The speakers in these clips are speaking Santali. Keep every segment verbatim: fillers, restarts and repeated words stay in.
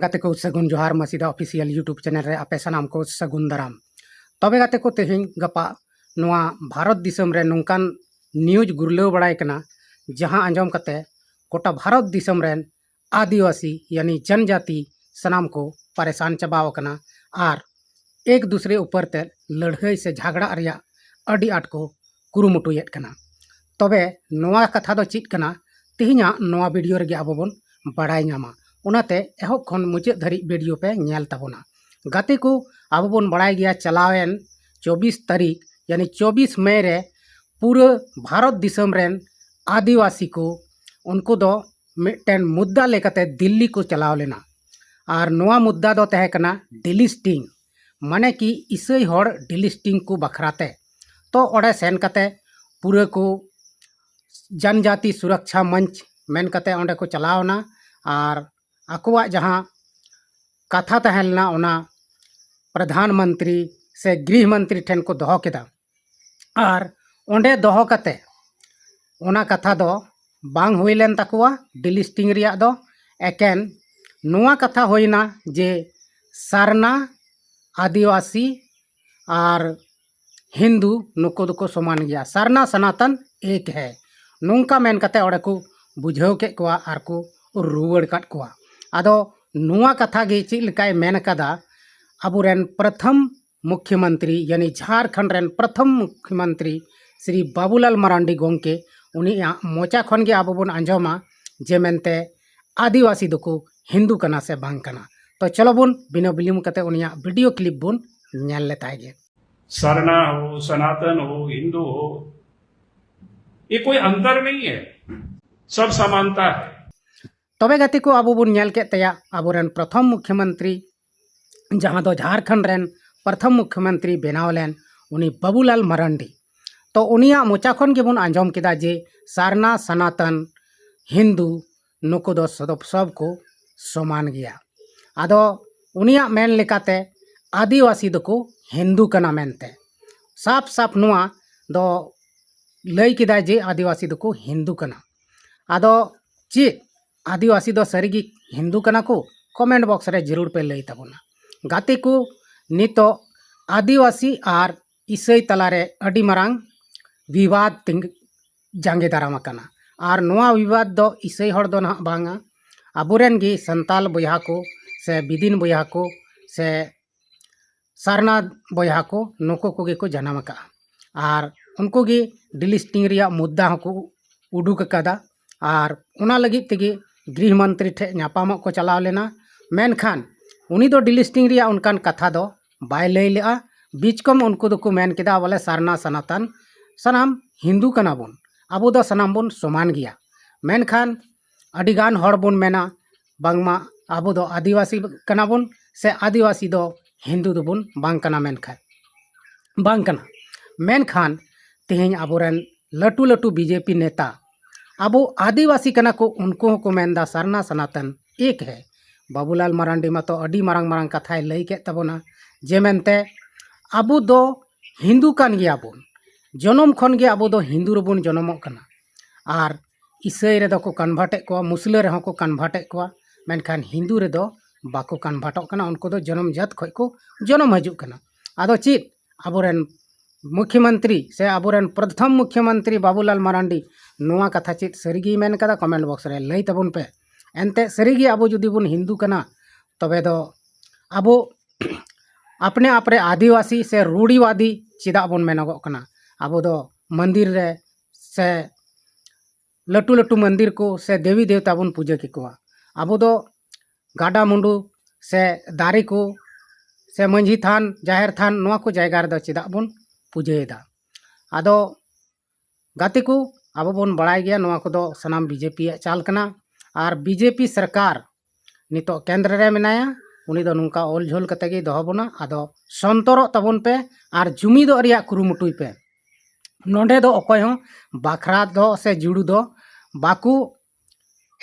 ᱜᱟᱛᱮ ᱠᱚ, ᱥᱟᱹᱜᱩᱱ ᱡᱚᱦᱟᱨ ᱢᱟᱹᱥᱤᱫᱟ ᱚᱯᱷᱤᱥᱤᱭᱟᱞ YouTube ᱪᱮᱱᱮᱞ ᱨᱮ ᱟᱯᱮ ᱥᱟᱱᱟᱢ ᱠᱚ ᱥᱟᱹᱜᱩᱱ ᱫᱟᱨᱟᱢ᱾ ᱛᱚᱵᱮ ᱜᱟᱛᱮ ᱠᱚ, ᱛᱮᱦᱮᱧ ᱜᱟᱯᱟ ᱱᱚᱣᱟ ᱵᱷᱟᱨᱚᱛ ᱫᱤᱥᱚᱢ ᱨᱮ ᱱᱚᱝᱠᱟᱱ ᱱᱤᱭᱩᱡᱽ ᱜᱩᱨᱞᱟᱹᱣ ᱵᱟᱲᱟᱭ ᱠᱟᱱᱟ, ᱡᱟᱦᱟᱸ ᱟᱸᱡᱚᱢ ᱠᱟᱛᱮ ᱜᱚᱴᱟ ᱵᱷᱟᱨᱚᱛ ᱫᱤᱥᱚᱢ ᱨᱮᱱ ᱟᱹᱫᱤᱵᱟᱹᱥᱤ ᱭᱟᱱᱤ ᱡᱚᱱᱡᱟᱛᱤ ᱥᱟᱱᱟᱢ ᱠᱚ ᱯᱟᱨᱮᱥᱟᱱ ᱪᱟᱵᱟᱣ ᱟᱠᱟᱱᱟ ᱟᱨ ᱮᱠ ᱫᱩᱥᱨᱮ ᱩᱯᱚᱨ ᱛᱮ ᱞᱟᱹᱲᱦᱟᱹᱭ ᱥᱮ ᱡᱷᱟᱜᱽᱲᱟᱜ ᱨᱮᱭᱟᱜ ᱟᱹᱰᱤ ᱟᱸᱴ ᱠᱚ ᱠᱩᱨᱩᱢᱩᱴᱩᱭᱮᱫ ᱠᱟᱱᱟ᱾ ᱛᱚᱵᱮ ᱱᱚᱣᱟ ᱠᱟᱛᱷᱟ ᱫᱚ ᱪᱮᱫ ᱠᱟᱱᱟ, ᱛᱮᱦᱮᱧᱟᱜ ᱱᱚᱣᱟ ᱵᱷᱤᱰᱤᱭᱳ ᱨᱮᱜᱮ ᱟᱵᱚ ᱵᱚᱱ ᱵᱟᱲᱟᱭ ᱧᱟᱢᱟ᱾ ᱚᱱᱟᱛᱮ ᱮᱦᱚᱵ ᱠᱷᱚᱱ ᱢᱩᱪᱟᱹᱫ ᱫᱷᱟᱹᱨᱤᱡ ᱵᱷᱤᱰᱤᱭᱳ ᱯᱮ ᱧᱮᱞ ᱛᱟᱵᱚᱱᱟ᱾ ᱜᱟᱛᱮ ᱠᱚ, ᱟᱵᱚ ᱵᱚᱱ ᱵᱟᱲᱟᱭ ᱜᱮᱭᱟ, ᱪᱟᱞᱟᱣᱮᱱ ᱪᱚᱵᱵᱤᱥ ᱛᱟᱹᱨᱤᱠᱷ ᱭᱟᱱᱤ ᱪᱚᱵᱵᱤᱥ ᱢᱮ ᱨᱮ ᱯᱩᱨᱟᱹ ᱵᱷᱟᱨᱚᱛ ᱫᱤᱥᱚᱢ ᱨᱮᱱ ᱟᱹᱫᱤᱵᱟᱹᱥᱤ ᱠᱚ, ᱩᱱᱠᱩ ᱫᱚ ᱢᱤᱫᱴᱮᱱ ᱢᱩᱫᱽᱫᱟ ᱞᱮᱠᱟᱛᱮ ᱫᱤᱞᱞᱤ ᱠᱚ ᱪᱟᱞᱟᱣ ᱞᱮᱱᱟ᱾ ᱟᱨ ᱱᱚᱣᱟ ᱢᱩᱫᱽᱫᱟ ᱫᱚ ᱛᱟᱦᱮᱸ ᱠᱟᱱᱟ ᱰᱤᱞᱤᱥᱴᱤᱝ, ᱢᱟᱱᱮ ᱠᱤ ᱤᱥᱟᱹᱭ ᱦᱚᱲ ᱰᱤᱞᱤᱥᱴᱤᱝ ᱠᱚ ᱵᱟᱠᱷᱨᱟ ᱛᱮ᱾ ᱛᱚ ᱚᱸᱰᱮ ᱥᱮᱱ ᱠᱟᱛᱮ ᱯᱩᱨᱟᱹ ᱠᱚ ᱡᱟᱱᱡᱟᱛᱤ ᱥᱩᱨᱚᱠᱪᱷᱟ ᱢᱚᱧᱪ ᱢᱮᱱ ᱠᱟᱛᱮ ᱚᱸᱰᱮ ᱠᱚ ᱪᱟᱞᱟᱣ ᱮᱱᱟ ᱟᱨ ᱟᱠᱚᱣᱟᱜ ᱡᱟᱦᱟᱸ ᱠᱟᱛᱷᱟ ᱛᱟᱦᱮᱸ ᱞᱮᱱᱟ ᱚᱱᱟ ᱯᱨᱚᱫᱷᱟᱱ ᱢᱚᱱᱛᱨᱤ ᱥᱮ ᱜᱨᱤᱦ ᱢᱚᱱᱛᱨᱤ ᱴᱷᱮᱱ ᱠᱚ ᱫᱚᱦᱚ ᱠᱮᱫᱟ᱾ ᱟᱨ ᱚᱸᱰᱮ ᱫᱚᱦᱚ ᱠᱟᱛᱮ ᱚᱱᱟ ᱠᱟᱛᱷᱟ ᱫᱚ ᱵᱟᱝ ᱦᱩᱭ ᱞᱮᱱ ᱛᱟᱠᱚᱣᱟ ᱰᱤᱞᱤᱥᱴᱤᱝ ᱨᱮᱭᱟᱜ ᱫᱚ᱾ ᱮᱠᱮᱱ ᱱᱚᱣᱟ ᱠᱟᱛᱷᱟ ᱦᱩᱭᱱᱟ ᱡᱮ ᱥᱟᱨᱱᱟ, ᱟᱹᱫᱤᱵᱟᱹᱥᱤ ᱟᱨ ᱦᱤᱱᱫᱩ ᱱᱩᱠᱩ ᱫᱚᱠᱚ ᱥᱚᱢᱟᱱ ᱜᱮᱭᱟ, ᱥᱟᱨᱱᱟ ᱥᱟᱱᱟᱛᱚᱱ ᱮᱠ ᱦᱮ, ᱱᱚᱝᱠᱟ ᱢᱮᱱ ᱠᱟᱛᱮ ᱚᱸᱰᱮ ᱠᱚ ᱵᱩᱡᱷᱟᱹᱣ ᱠᱮᱫ ᱠᱚᱣᱟ ᱟᱨ ᱠᱚ ᱨᱩᱣᱟᱹᱲ ᱠᱟᱫ ᱠᱚᱣᱟ᱾ ᱟᱫᱚ ᱱᱚᱣᱟ ᱠᱟᱛᱷᱟ ᱜᱮ ᱪᱮᱫ ᱞᱮᱠᱟᱭ ᱢᱮᱱ ᱠᱟᱫᱟ, ᱟᱵᱚᱨᱮᱱ ᱯᱨᱚᱛᱷᱚᱢ ᱢᱩᱠᱷᱭᱚᱢᱚᱱᱛᱨᱤ ᱭᱟᱱᱤ ᱡᱷᱟᱲᱠᱷᱚᱸᱰ ᱨᱮᱱ ᱯᱨᱚᱛᱷᱚᱢ ᱢᱩᱠᱷᱭᱚᱢᱚᱱᱛᱨᱤ ᱥᱨᱤ ᱵᱟᱵᱩᱞᱟᱞ ᱢᱟᱨᱟᱱᱰᱤ ᱜᱚᱢᱠᱮ, ᱩᱱᱤᱭᱟᱜ ᱢᱚᱪᱟ ᱠᱷᱚᱱ ᱜᱮ ᱟᱵᱚ ᱵᱚᱱ ᱟᱸᱡᱚᱢᱟ ᱡᱮ ᱢᱮᱱᱛᱮ ᱟᱹᱫᱤᱵᱟᱹᱥᱤ ᱫᱚᱠᱚ ᱦᱤᱱᱫᱩ ᱠᱟᱱᱟ ᱥᱮ ᱵᱟᱝ ᱠᱟᱱᱟ᱾ ᱛᱚ ᱪᱚᱞᱚ ᱵᱚᱱ ᱵᱤᱱᱟᱹ ᱵᱤᱞᱚᱢ ᱠᱟᱛᱮ ᱩᱱᱤᱭᱟᱜ ᱵᱷᱤᱰᱤᱭᱳ ᱠᱞᱤᱯ ᱵᱚᱱ ᱧᱮᱞ ᱞᱮᱛᱟᱭ ᱜᱮ᱾ सरना हो, सनातन हो, हिंदू हो, ये कोई अंतर नहीं है, सब समानता है। ᱛᱚᱵᱮ ᱜᱟᱛᱮ ᱠᱚ, ᱟᱵᱚ ᱵᱚᱱ ᱧᱮᱞ ᱠᱮᱫ ᱛᱟᱭᱟ ᱟᱵᱚᱨᱮᱱ ᱯᱨᱚᱛᱷᱚᱢ ᱢᱩᱠᱷᱭᱚᱢᱚᱱᱛᱨᱤ, ᱡᱟᱦᱟᱸ ᱫᱚ ᱡᱷᱟᱲᱠᱷᱚᱸᱰ ᱨᱮᱱ ᱯᱨᱚᱛᱷᱚᱢ ᱢᱩᱠᱷᱭᱚᱢᱚᱱᱛᱨᱤ ᱵᱮᱱᱟᱣ ᱞᱮᱱ, ᱩᱱᱤ ᱵᱟᱵᱩᱞᱟᱞ ᱢᱟᱨᱟᱱᱰᱤ᱾ ᱛᱚ ᱩᱱᱤᱭᱟᱜ ᱢᱚᱪᱟ ᱠᱷᱚᱱ ᱜᱮᱵᱚᱱ ᱟᱸᱡᱚᱢ ᱠᱮᱫᱟ ᱡᱮ ᱥᱟᱨᱱᱟ, ᱥᱟᱱᱟᱛᱚᱱ, ᱦᱤᱱᱫᱩ ᱱᱩᱠᱩ ᱫᱚ ᱥᱚᱫᱚ-, ᱥᱚᱵ ᱠᱚ ᱥᱚᱢᱟᱱ ᱜᱮᱭᱟ᱾ ᱟᱫᱚ ᱩᱱᱤᱭᱟᱜ ᱢᱮᱱ ᱞᱮᱠᱟᱛᱮ ᱟᱹᱫᱤᱵᱟᱹᱥᱤ ᱫᱚᱠᱚ ᱦᱤᱱᱫᱩ ᱠᱟᱱᱟ ᱢᱮᱱᱛᱮ᱾ ᱥᱟᱯ ᱥᱟᱯ ᱱᱚᱣᱟ ᱫᱚ ᱞᱟᱹᱭ ᱠᱮᱫᱟᱭ ᱡᱮ ᱟᱹᱫᱤᱵᱟᱹᱥᱤ ᱫᱚᱠᱚ ᱦᱤᱱᱫᱩ ᱠᱟᱱᱟ᱾ ᱟᱫᱚ ᱪᱮᱫ ᱟᱹᱫᱤᱵᱟᱹᱥᱤ ᱫᱚ ᱥᱟᱹᱨᱤᱜᱮ ᱦᱤᱱᱫᱩ ᱠᱟᱱᱟ ᱠᱚ comment box ᱨᱮ ᱡᱟᱹᱨᱩᱲ ᱯᱮ ᱞᱟᱹᱭ ᱛᱟᱵᱚᱱᱟ᱾ ᱜᱟᱛᱮ ᱠᱚ, ᱱᱤᱛᱚᱜ ᱟᱹᱫᱤᱵᱟᱹᱥᱤ ᱟᱨ ᱤᱥᱟᱹᱭ ᱛᱟᱞᱟᱨᱮ ᱟᱹᱰᱤ ᱢᱟᱨᱟᱝ ᱵᱤᱵᱟᱫ ᱛᱤᱸᱜ-, ᱡᱟᱸᱜᱮ ᱫᱟᱨᱟᱢ ᱟᱠᱟᱱᱟ᱾ ᱟᱨ ᱱᱚᱣᱟ ᱵᱤᱵᱟᱫ ᱫᱚ ᱤᱥᱟᱹᱭ ᱦᱚᱲ ᱫᱚ ᱱᱟᱦᱟᱜ ᱵᱟᱝᱟ, ᱟᱵᱚᱨᱮᱱ ᱜᱮ ᱥᱟᱱᱛᱟᱞ ᱵᱚᱭᱦᱟ ᱠᱚ ᱥᱮ ᱵᱤᱫᱤᱱ ᱵᱚᱭᱦᱟ ᱠᱚ ᱥᱮ ᱥᱟᱨᱱᱟ ᱵᱚᱭᱦᱟ ᱠᱚ, ᱱᱩᱠᱩ ᱠᱚᱜᱮ ᱠᱚ ᱡᱟᱱᱟᱢ ᱟᱠᱟᱫᱼᱟ᱾ ᱟᱨ ᱩᱱᱠᱩ ᱜᱮ delisting ᱨᱮᱭᱟᱜ ᱢᱩᱫᱽᱫᱟ ᱦᱚᱸᱠᱚ ᱩᱰᱩᱠ ᱟᱠᱟᱫᱟ᱾ ᱟᱨ ᱚᱱᱟ ᱞᱟᱹᱜᱤᱫ ᱛᱮᱜᱮ ᱜᱨᱤᱦ ᱢᱚᱱᱛᱨᱤ ᱴᱷᱮᱱ ᱧᱟᱯᱟᱢᱚᱜ ᱠᱚ ᱪᱟᱞᱟᱣ ᱞᱮᱱᱟ, ᱢᱮᱱᱠᱷᱟᱱ ᱩᱱᱤ ᱫᱚ delisting ᱨᱮᱭᱟᱜ ᱚᱱᱠᱟᱱ ᱠᱟᱛᱷᱟ ᱫᱚ ᱵᱟᱭ ᱞᱟᱹᱭ ᱞᱮᱜᱼᱟ᱾ ᱵᱤᱪᱠᱚᱢ ᱩᱱᱠᱩ ᱫᱚᱠᱚ ᱢᱮᱱ ᱠᱮᱫᱟ, ᱵᱚᱞᱮ ᱥᱟᱨᱱᱟ ᱥᱟᱱᱟᱛᱟᱱ ᱥᱟᱱᱟᱢ ᱦᱤᱱᱫᱩ ᱠᱟᱱᱟ ᱵᱚᱱ, ᱟᱵᱚ ᱫᱚ ᱥᱟᱱᱟᱢ ᱵᱚᱱ ᱥᱚᱢᱟᱱ ᱜᱮᱭᱟ᱾ ᱢᱮᱱᱠᱷᱟᱱ ᱟᱹᱰᱤᱜᱟᱱ ᱦᱚᱲ ᱵᱚᱱ ᱢᱮᱱᱟ, ᱵᱟᱝᱢᱟ ᱟᱵᱚ ᱫᱚ ᱟᱹᱫᱤᱵᱟᱹᱥᱤ ᱠᱟᱱᱟ ᱵᱚᱱ ᱥᱮ ᱟᱹᱫᱤᱵᱟᱹᱥᱤ ᱫᱚ ᱦᱤᱱᱫᱩ ᱫᱚᱵᱚᱱ ᱵᱟᱝ ᱠᱟᱱᱟ, ᱢᱮᱱᱠᱷᱟᱱ ᱵᱟᱝ ᱠᱟᱱᱟ᱾ ᱢᱮᱱᱠᱷᱟᱱ ᱛᱮᱦᱮᱧ ᱟᱵᱚᱨᱮᱱ ᱞᱟᱹᱴᱩ ᱞᱟᱹᱴᱩ ᱵᱤᱡᱮᱯᱤ ᱱᱮᱛᱟ ᱟᱵᱚ ᱟᱹᱫᱤᱵᱟᱹᱥᱤ ᱠᱟᱱᱟ ᱠᱚ, ᱩᱱᱠᱩ ᱦᱚᱸᱠᱚ ᱢᱮᱱᱫᱟ ᱥᱟᱨᱱᱟ ᱥᱟᱱᱟᱛᱚᱱ ᱮᱠ ᱦᱮ᱾ ᱵᱟᱵᱩᱞᱟᱞ ᱢᱟᱨᱟᱱᱰᱤ ᱢᱟᱛᱚ ᱟᱹᱰᱤ ᱢᱟᱨᱟᱝ ᱢᱟᱨᱟᱝ ᱠᱟᱛᱷᱟᱭ ᱞᱟᱹᱭ ᱠᱮᱫ ᱛᱟᱵᱚᱱᱟ ᱡᱮ ᱢᱮᱱᱛᱮ ᱟᱵᱚ ᱫᱚ ᱦᱤᱱᱫᱩ ᱠᱟᱱ ᱜᱮᱭᱟ ᱵᱚᱱ, ᱡᱚᱱᱚᱢ ᱠᱷᱚᱱ ᱜᱮ ᱟᱵᱚ ᱫᱚ ᱦᱤᱱᱫᱩ ᱨᱮᱵᱚᱱ ᱡᱚᱱᱚᱢᱚᱜ ᱠᱟᱱᱟ᱾ ᱟᱨ ᱤᱥᱟᱹᱭ ᱨᱮᱫᱚ ᱠᱚ convert ᱮᱫ ᱠᱚᱣᱟ, ᱢᱩᱥᱞᱟᱹ ᱨᱮᱦᱚᱸ ᱠᱚ convert ᱮᱫ ᱠᱚᱣᱟ, ᱢᱮᱱᱠᱷᱟᱱ ᱦᱤᱱᱫᱩ ᱨᱮᱫᱚ ᱵᱟᱠᱚ convert ᱚᱜ ᱠᱟᱱᱟ᱾ ᱩᱱᱠᱩ ᱫᱚ ᱡᱚᱱᱚᱢ ᱡᱟᱹᱛ ᱠᱷᱚᱱ ᱠᱚ ᱡᱚᱱᱚᱢ ᱦᱤᱡᱩᱜ ᱠᱟᱱᱟ᱾ ᱟᱫᱚ ᱪᱮᱫ ᱟᱵᱚᱨᱮᱱ ᱢᱩᱠᱷᱭᱚᱢᱚᱱᱛᱨᱤ ᱥᱮ ᱟᱵᱚᱨᱮᱱ ᱯᱨᱚᱛᱷᱚᱢ ᱢᱩᱠᱷᱭᱚᱢᱚᱱᱛᱨᱤ ᱵᱟᱵᱩᱞᱟᱞ ᱢᱟᱨᱟᱱᱰᱤ ᱱᱚᱣᱟ ᱠᱟᱛᱷᱟ ᱪᱮᱫ ᱥᱟᱹᱨᱤᱜᱮᱭ ᱢᱮᱱ ᱠᱟᱫᱟ? Comment box ᱨᱮ ᱞᱟᱹᱭ ᱛᱟᱵᱚᱱ ᱯᱮ᱾ ᱮᱱᱛᱮᱫ ᱥᱟᱹᱨᱤᱜᱮ ᱟᱵᱚ ᱡᱩᱫᱤ ᱵᱚᱱ ᱦᱤᱱᱫᱩ ᱠᱟᱱᱟ, ᱛᱚᱵᱮ ᱫᱚ ᱟᱵᱚ ᱟᱯᱱᱮ ᱟᱯ ᱨᱮ ᱟᱹᱫᱤᱵᱟᱹᱥᱤ ᱥᱮ ᱨᱩᱲᱤᱣᱟᱫᱤ ᱪᱮᱫᱟᱜ ᱵᱚᱱ ᱢᱮᱱᱚᱜᱚᱜ ᱠᱟᱱᱟ? ᱟᱵᱚ ᱫᱚ ᱢᱚᱱᱫᱤᱨ ᱨᱮ ᱥᱮ ᱞᱟᱹᱴᱩ ᱞᱟᱹᱴᱩ ᱢᱚᱱᱫᱤᱨ ᱠᱚ ᱥᱮ ᱫᱮᱵᱤ ᱫᱮᱣᱛᱟ ᱵᱚᱱ ᱯᱩᱡᱟᱹ ᱠᱮᱠᱚᱣᱟ᱾ ᱟᱵᱚ ᱫᱚ ᱜᱟᱰᱟ ᱢᱩᱸᱰᱩ ᱥᱮ ᱫᱟᱨᱮ ᱠᱚ ᱥᱮ ᱢᱟᱹᱡᱷᱤ ᱛᱷᱟᱱ, ᱡᱟᱦᱮᱨ ᱛᱷᱟᱱ, ᱱᱚᱣᱟ ᱠᱚ ᱡᱟᱭᱜᱟ ᱨᱮᱫᱚ ᱪᱮᱫᱟᱜ ᱵᱚᱱ ᱯᱩᱡᱟᱹᱭᱮᱫᱟ? ᱟᱫᱚ ᱜᱟᱛᱮ ᱠᱚ, ᱟᱵᱚ ᱵᱚᱱ ᱵᱟᱲᱟᱭ ᱜᱮᱭᱟ ᱱᱚᱣᱟ ᱠᱚᱫᱚ ᱥᱟᱱᱟᱢ ᱵᱤᱡᱮᱯᱤᱭᱟᱜ ᱪᱟᱞ ᱠᱟᱱᱟ᱾ ᱟᱨ ᱵᱤᱡᱮᱯᱤ ᱥᱚᱨᱠᱟᱨ ᱱᱤᱛᱚᱜ ᱠᱮᱱᱫᱨᱚ ᱨᱮ ᱢᱮᱱᱟᱭᱟ, ᱩᱱᱤ ᱫᱚ ᱱᱚᱝᱠᱟ ᱚᱞ ᱡᱷᱳᱞ ᱠᱟᱛᱮ ᱜᱮᱭ ᱫᱚᱦᱚ ᱵᱚᱱᱟ᱾ ᱟᱫᱚ ᱥᱚᱱᱛᱚᱨᱚᱜ ᱛᱟᱵᱚᱱ ᱯᱮ ᱟᱨ ᱡᱩᱢᱤᱫᱚᱜ ᱨᱮᱭᱟᱜ ᱠᱩᱨᱩᱢᱩᱴᱩᱭ ᱯᱮ᱾ ᱱᱚᱰᱮ ᱫᱚ ᱚᱠᱚᱭ ᱦᱚᱸ ᱵᱟᱠᱷᱨᱟ ᱫᱚ ᱥᱮ ᱡᱩᱲᱩ ᱫᱚ ᱵᱟᱠᱚ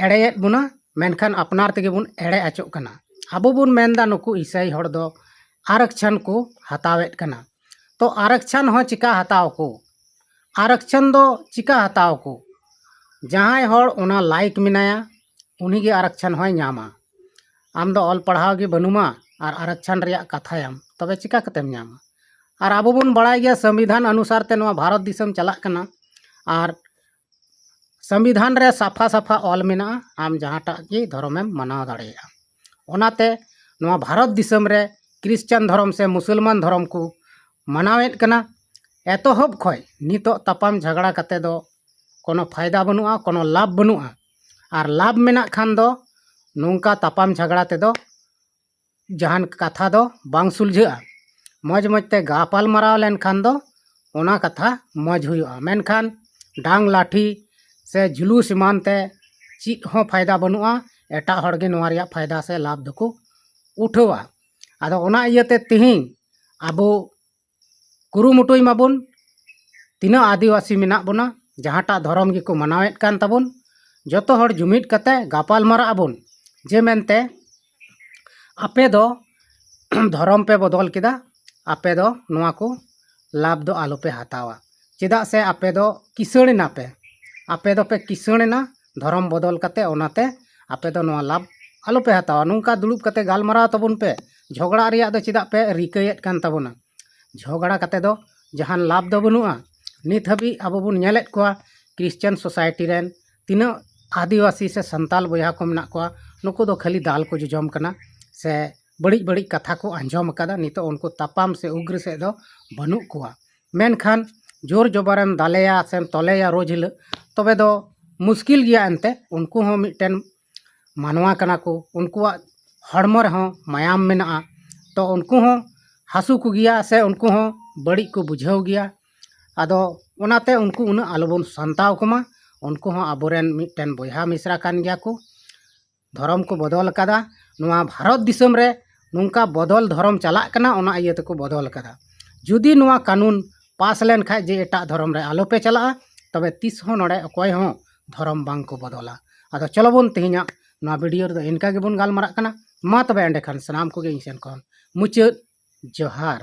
ᱮᱲᱮᱭᱮᱫ ᱵᱚᱱᱟ, ᱢᱮᱱᱠᱷᱟᱱ ᱟᱯᱱᱟᱨ ᱛᱮᱜᱮ ᱵᱚᱱ ᱮᱲᱮ ᱚᱪᱚᱜ ᱠᱟᱱᱟ᱾ ᱟᱵᱚ ᱵᱚᱱ ᱢᱮᱱᱫᱟ ᱱᱩᱠᱩ ᱤᱥᱟᱹᱭ ᱦᱚᱲ ᱫᱚ ᱟᱨᱚᱠᱪᱷᱚᱱ ᱠᱚ ᱦᱟᱛᱟᱣᱮᱫ ᱠᱟᱱᱟ᱾ ᱛᱚ ᱟᱨᱚᱠᱪᱷᱚᱱ ᱦᱚᱸ ᱪᱤᱠᱟ ᱦᱟᱛᱟᱣ ᱠᱚ? ᱟᱨᱚᱠᱪᱷᱚᱱ ᱫᱚ ᱪᱤᱠᱟ ᱦᱟᱛᱟᱣ ᱠᱚ? ᱡᱟᱦᱟᱸᱭ ᱦᱚᱲ ᱚᱱᱟ ᱞᱟᱭᱤᱠ ᱢᱮᱱᱟᱭᱟ, ᱩᱱᱤᱜᱮ ᱟᱨᱚᱠᱪᱷᱚᱱ ᱦᱚᱸᱭ ᱧᱟᱢᱟ᱾ ᱟᱢ ᱫᱚ ᱚᱞ ᱯᱟᱲᱦᱟᱣ ᱜᱮ ᱵᱟᱹᱱᱩᱢᱟ ᱟᱨ ᱟᱨᱟᱠᱪᱷᱟᱱ ᱨᱮᱭᱟᱜ ᱠᱟᱛᱷᱟᱭᱟᱢ, ᱛᱚᱵᱮ ᱪᱤᱠᱟ ᱠᱟᱛᱮᱢ ᱧᱟᱢᱟ? ᱟᱨ ᱟᱵᱚ ᱵᱚᱱ ᱵᱟᱲᱟᱭ ᱜᱮᱭᱟ, ᱥᱚᱝᱵᱤᱫᱷᱟᱱ ᱚᱱᱩᱥᱟᱨ ᱛᱮ ᱱᱚᱣᱟ ᱵᱷᱟᱨᱚᱛ ᱫᱤᱥᱚᱢ ᱪᱟᱞᱟᱜ ᱠᱟᱱᱟ᱾ ᱟᱨ ᱥᱚᱝᱵᱤᱫᱷᱟᱱ ᱨᱮ ᱥᱟᱯᱷᱟ ᱥᱟᱯᱷᱟ ᱚᱞ ᱢᱮᱱᱟᱜᱼᱟ, ᱟᱢ ᱡᱟᱦᱟᱸᱴᱟᱜ ᱜᱮ ᱫᱷᱚᱨᱚᱢᱮᱢ ᱢᱟᱱᱟᱣ ᱫᱟᱲᱮᱭᱟᱜᱼᱟ᱾ ᱚᱱᱟᱛᱮ ᱱᱚᱣᱟ ᱵᱷᱟᱨᱚᱛ ᱫᱤᱥᱚᱢ ᱨᱮ ᱠᱨᱤᱥᱪᱟᱱ ᱫᱷᱚᱨᱚᱢ ᱥᱮ ᱢᱩᱥᱚᱞᱢᱟᱱ ᱫᱷᱚᱨᱚᱢ ᱠᱚ ᱢᱟᱱᱟᱣᱮᱫ ᱠᱟᱱᱟ᱾ ᱮᱛᱚᱦᱚᱵ ᱠᱷᱚᱱ ᱱᱤᱛᱚᱜ ᱛᱟᱯᱟᱢ ᱡᱷᱟᱜᱽᱲᱟ ᱠᱟᱛᱮ ᱫᱚ ᱠᱳᱱᱳ ᱯᱷᱟᱭᱫᱟ ᱵᱟᱹᱱᱩᱜᱼᱟ, ᱠᱳᱱᱳ ᱞᱟᱵᱷ ᱵᱟᱹᱱᱩᱜᱼᱟ᱾ ᱟᱨ ᱞᱟᱵᱷ ᱢᱮᱱᱟᱜ ᱠᱷᱟᱱ ᱫᱚ ᱱᱚᱝᱠᱟ ᱛᱟᱯᱟᱢ ᱡᱷᱟᱜᱽᱲᱟ ᱛᱮᱫᱚ ᱡᱟᱦᱟᱱ ᱠᱟᱛᱷᱟ ᱫᱚ ᱵᱟᱝ ᱥᱩᱞᱡᱷᱟᱹᱜᱼᱟ᱾ ᱢᱚᱡᱽ ᱢᱚᱡᱽ ᱛᱮ ᱜᱟᱯᱟᱞ ᱢᱟᱨᱟᱣ ᱞᱮᱱᱠᱷᱟᱱ ᱫᱚ ᱚᱱᱟ ᱠᱟᱛᱷᱟ ᱢᱚᱡᱽ ᱦᱩᱭᱩᱜᱼᱟ᱾ ᱢᱮᱱᱠᱷᱟᱱ ᱰᱟᱝ ᱞᱟᱴᱷᱤ ᱥᱮ ᱡᱩᱞᱩᱥ ᱮᱢᱟᱱ ᱛᱮ ᱪᱮᱫ ᱦᱚᱸ ᱯᱷᱟᱭᱫᱟ ᱵᱟᱹᱱᱩᱜᱼᱟ᱾ ᱮᱴᱟᱜ ᱦᱚᱲ ᱜᱮ ᱱᱚᱣᱟ ᱨᱮᱭᱟᱜ ᱯᱷᱟᱭᱫᱟ ᱥᱮ ᱞᱟᱵᱷ ᱫᱚᱠᱚ ᱩᱴᱷᱟᱹᱣᱟ᱾ ᱟᱫᱚ ᱚᱱᱟ ᱤᱭᱟᱹᱛᱮ ᱛᱮᱦᱮᱧ ᱟᱵᱚ ᱠᱩᱨᱩᱢᱩᱴᱩᱭ ᱢᱟᱵᱚᱱ, ᱛᱤᱱᱟᱹᱜ ᱟᱹᱫᱤᱵᱟᱹᱥᱤ ᱢᱮᱱᱟᱜ ᱵᱚᱱᱟ, ᱡᱟᱦᱟᱸᱴᱟᱜ ᱫᱷᱚᱨᱚᱢ ᱜᱮᱠᱚ ᱢᱟᱱᱟᱣᱮᱫ ᱠᱟᱱ ᱛᱟᱵᱚᱱ, ᱡᱚᱛᱚ ᱦᱚᱲ ᱡᱩᱢᱤᱫ ᱠᱟᱛᱮ ᱜᱟᱯᱟᱞ ᱢᱟᱨᱟᱜ ᱟᱵᱚᱱ ᱡᱮ ᱢᱮᱱᱛᱮ ᱟᱯᱮ ᱫᱚ ᱫᱷᱚᱨᱚᱢ ᱯᱮ ᱵᱚᱫᱚᱞ ᱠᱮᱫᱟ, ᱟᱯᱮ ᱫᱚ ᱱᱚᱣᱟ ᱠᱚ ᱞᱟᱵᱷ ᱫᱚ ᱟᱞᱚᱯᱮ ᱦᱟᱛᱟᱣᱟ᱾ ᱪᱮᱫᱟᱜ ᱥᱮ ᱟᱯᱮ ᱫᱚ ᱠᱤᱥᱟᱹᱬ ᱮᱱᱟ ᱯᱮ, ᱟᱯᱮ ᱫᱚᱯᱮ ᱠᱤᱥᱟᱹᱬ ᱮᱱᱟ ᱫᱷᱚᱨᱚᱢ ᱵᱚᱫᱚᱞ ᱠᱟᱛᱮ, ᱚᱱᱟᱛᱮ ᱟᱯᱮ ᱫᱚ ᱱᱚᱣᱟ ᱞᱟᱵᱷ ᱟᱞᱚᱯᱮ ᱦᱟᱛᱟᱣᱟ᱾ ᱱᱚᱝᱠᱟ ᱫᱩᱲᱩᱵ ᱠᱟᱛᱮ ᱜᱟᱞᱢᱟᱨᱟᱣ ᱛᱟᱵᱚᱱ ᱯᱮ᱾ ᱡᱷᱚᱜᱽᱲᱟᱜ ᱨᱮᱭᱟᱜ ᱫᱚ ᱪᱮᱫᱟᱜ ᱯᱮ ᱨᱤᱠᱟᱹᱭᱮᱫ ᱠᱟᱱ ᱛᱟᱵᱚᱱᱟ? ᱡᱷᱚᱜᱽᱲᱟ ᱠᱟᱛᱮ ᱫᱚ ᱡᱟᱦᱟᱱ ᱞᱟᱵᱷ ᱫᱚ ᱵᱟᱹᱱᱩᱜᱼᱟ᱾ ᱱᱤᱛ ᱦᱟᱹᱵᱤᱡ ᱟᱵᱚ ᱵᱚᱱ ᱧᱮᱞᱮᱫ ᱠᱚᱣᱟ, ᱠᱨᱤᱥᱪᱟᱱ ᱥᱳᱥᱟᱭᱴᱤ ᱨᱮᱱ ᱛᱤᱱᱟᱹᱜ ᱟᱹᱫᱤᱵᱟᱹᱥᱤ ᱥᱮ ᱥᱟᱱᱛᱟᱞ ᱵᱚᱭᱦᱟ ᱠᱚ ᱢᱮᱱᱟᱜ ᱠᱚᱣᱟ, ᱱᱩᱠᱩ ᱫᱚ ᱠᱷᱟᱹᱞᱤ ᱫᱟᱞ ᱠᱚ ᱡᱚᱡᱚᱢ ᱠᱟᱱᱟ ᱥᱮ ᱵᱟᱹᱲᱤᱡ ᱵᱟᱹᱲᱤᱡ ᱠᱟᱛᱷᱟ ᱠᱚ ᱟᱸᱡᱚᱢ ᱟᱠᱟᱫᱟ᱾ ᱱᱤᱛᱚᱜ ᱩᱱᱠᱩ ᱛᱟᱯᱟᱢ ᱥᱮ ᱩᱜᱽᱨ ᱥᱮᱫ ᱫᱚ ᱵᱟᱹᱱᱩᱜ ᱠᱚᱣᱟ᱾ ᱢᱮᱱᱠᱷᱟᱱ ᱡᱳᱨ ᱡᱚᱵᱚᱨᱮᱢ ᱫᱟᱞᱮᱭᱟ ᱥᱮᱢ ᱛᱚᱞᱮᱭᱟ ᱨᱳᱡᱽ ᱦᱤᱞᱳᱜ, ᱛᱚᱵᱮ ᱫᱚ ᱢᱩᱥᱠᱤᱞ ᱜᱮᱭᱟ᱾ ᱮᱱᱛᱮ ᱩᱱᱠᱩ ᱦᱚᱸ ᱢᱤᱫᱴᱮᱱ ᱢᱟᱱᱣᱟ ᱠᱟᱱᱟ ᱠᱚ, ᱩᱱᱠᱩᱣᱟᱜ ᱦᱚᱲᱢᱚ ᱨᱮᱦᱚᱸ ᱢᱟᱭᱟᱢ ᱢᱮᱱᱟᱜᱼᱟ᱾ ᱛᱚ ᱩᱱᱠᱩ ᱦᱚᱸ ᱦᱟᱹᱥᱩ ᱠᱚᱜᱮᱭᱟ ᱥᱮ ᱩᱱᱠᱩ ᱦᱚᱸ ᱵᱟᱹᱲᱤᱡ ᱠᱚ ᱵᱩᱡᱷᱟᱹᱣ ᱜᱮᱭᱟ᱾ ᱟᱫᱚ ᱚᱱᱟᱛᱮ ᱩᱱᱠᱩ ᱩᱱᱟᱹᱜ ᱟᱞᱚᱵᱚᱱ ᱥᱟᱱᱛᱟᱣ ᱠᱚᱢᱟ᱾ ᱩᱱᱠᱩ ᱦᱚᱸ ᱟᱵᱚᱨᱮᱱ ᱢᱤᱫᱴᱮᱱ ᱵᱚᱭᱦᱟ ᱢᱤᱥᱨᱟ ᱠᱟᱱ ᱜᱮᱭᱟ ᱠᱚ᱾ ᱫᱷᱚᱨᱚᱢ ᱠᱚ ᱵᱚᱫᱚᱞ ᱟᱠᱟᱫᱟ, ᱱᱚᱣᱟ ᱵᱷᱟᱨᱚᱛ ᱫᱤᱥᱚᱢ ᱨᱮ ᱱᱚᱝᱠᱟ ᱵᱚᱫᱚᱞ ᱫᱷᱚᱨᱚᱢ ᱪᱟᱞᱟᱜ ᱠᱟᱱᱟ, ᱚᱱᱟ ᱤᱭᱟᱹ ᱛᱮᱠᱚ ᱵᱚᱫᱚᱞ ᱟᱠᱟᱫᱟ᱾ ᱡᱩᱫᱤ ᱱᱚᱣᱟ ᱠᱟᱹᱱᱩᱱ ᱯᱟᱥ ᱞᱮᱱᱠᱷᱟᱡ ᱡᱮ ᱮᱴᱟᱜ ᱫᱷᱚᱨᱚᱢ ᱨᱮ ᱟᱞᱚᱯᱮ ᱪᱟᱞᱟᱜᱼᱟ, ᱛᱚᱵᱮ ᱛᱤᱥ ᱦᱚᱸ ᱱᱚᱰᱮ ᱚᱠᱚᱭ ᱦᱚᱸ ᱫᱷᱚᱨᱚᱢ ᱵᱟᱝ ᱠᱚ ᱵᱚᱫᱚᱞᱟ᱾ ᱟᱫᱚ ᱪᱚᱞᱚ ᱵᱚᱱ, ᱛᱮᱦᱮᱧᱟᱜ ᱱᱚᱣᱟ ᱵᱷᱤᱰᱤᱭᱳ ᱨᱮᱫᱚ ᱤᱱᱠᱟ ᱜᱮᱵᱚᱱ ᱜᱟᱞᱢᱟᱨᱟᱜ ᱠᱟᱱᱟ᱾ ᱢᱟ ᱛᱚᱵᱮ ᱮᱸᱰᱮᱠᱷᱟᱱ ᱥᱟᱱᱟᱢ ᱠᱚᱜᱮ ᱤᱧ ᱥᱮᱱ ᱠᱷᱚᱱ ᱢᱩᱪᱟᱹᱫ ᱡᱚᱦᱟᱨ᱾